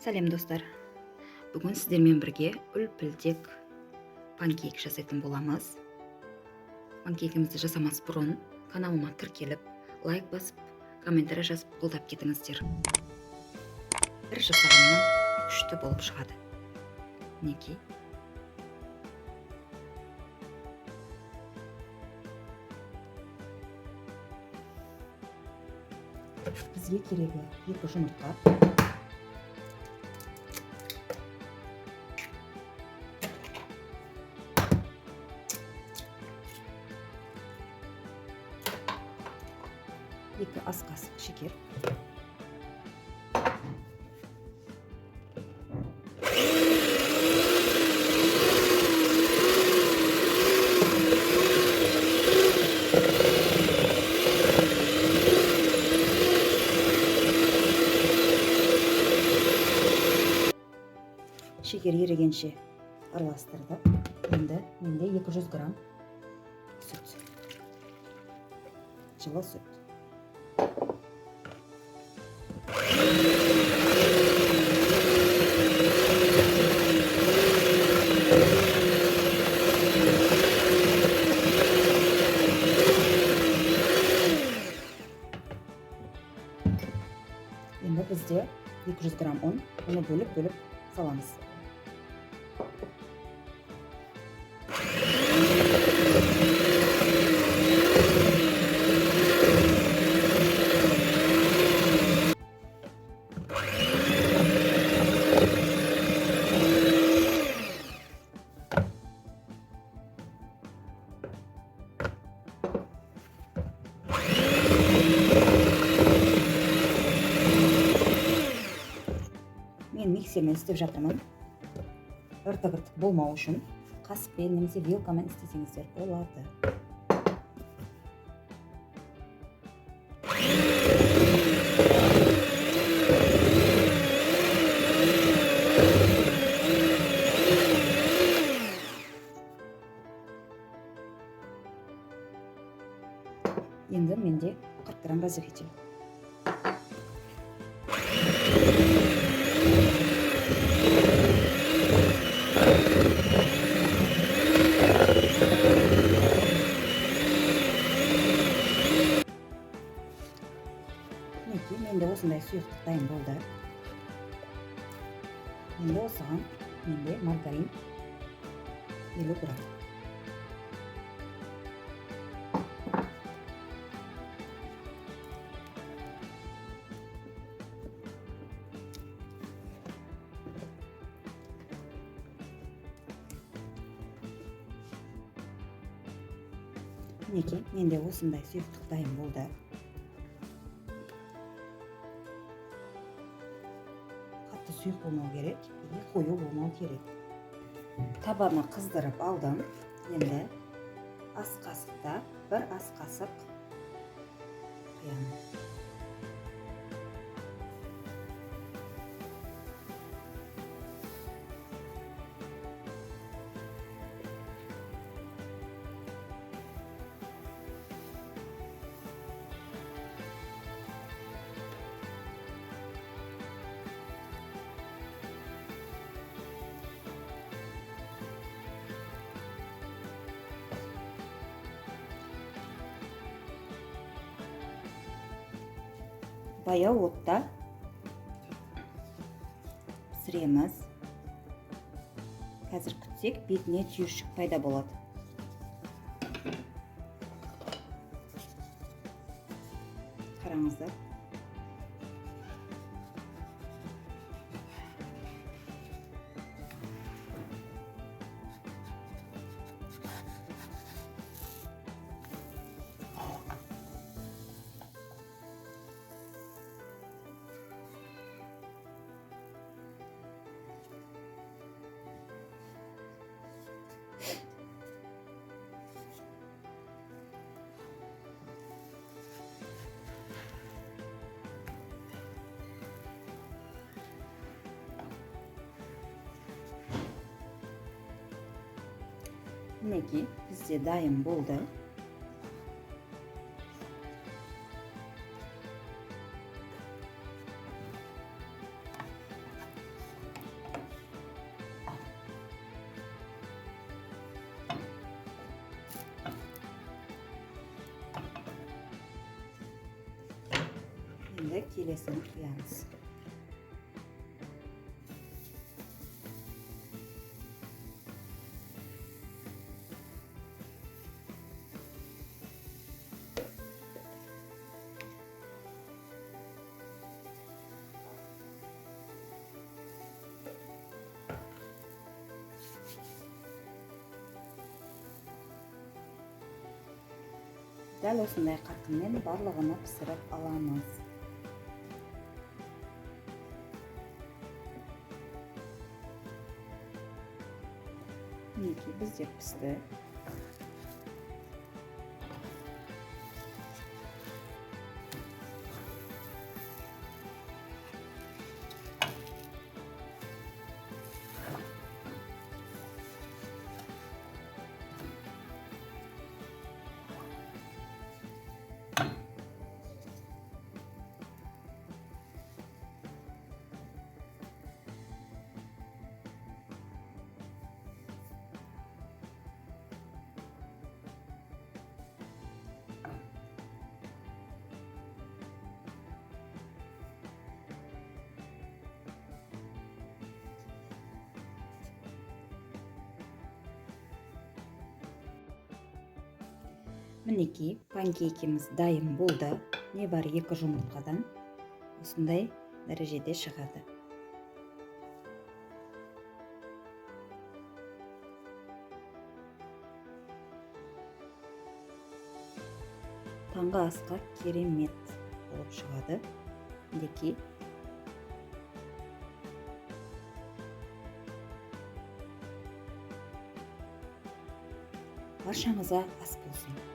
Сәлем, достар! Бүгін сіздермен бірге үлпілдек панкейк жасайтын боламыз. Панкейкімізді жасамас бұрын каналыма тіркеліп, лайк басып, комментарий жазып, қолдап кетіңіздер. Бір жасағаннан күшті болып шығады. Мінекей, бізге керегі 2 жұмыртқа, 2 ас қасық шекер, Шекер ерігенше араластырдық. Енді менде 200 грамм сүт, жылы сүт. Енді бізде 200 грамм ұн, оны бөліп-бөліп саламыз. Мен миксермен істеп жатырмын. Ыртық ыртық болмау үшін қасықпен немесе вилкамен істесеңіздер болады. Енді менде 40 грамм разрыхлитель. Мінекей, менде осындай сұйықтық дайын болды. Енді осыған менде маргарин 50 грамм. Мінекей, менде осындай сұйықтық дайын болды. Қатты сұйық болмау керек и қою болмау керек. Табаны қыздырып алдым. Енді ас қасықта 1 ас қасық құямын. Баяу отта пісіреміз. Қазір күтсек, бетіне түйіршік пайда болады. Қараңыздар. Мінекей, бізде дайын болды. Енді келесін құямыз. Дәл осындай қарқынмен барлығını пісіріп аламыз. Мінекей, бізде пісті. Мінекей, панкейкіміз дайын болды. Небәрі 2 жұмыртқадан осындай дәрежеде шығады. Таңғы асқа керемет болып шығады. Мінекей. Баршаңызға ас болсын.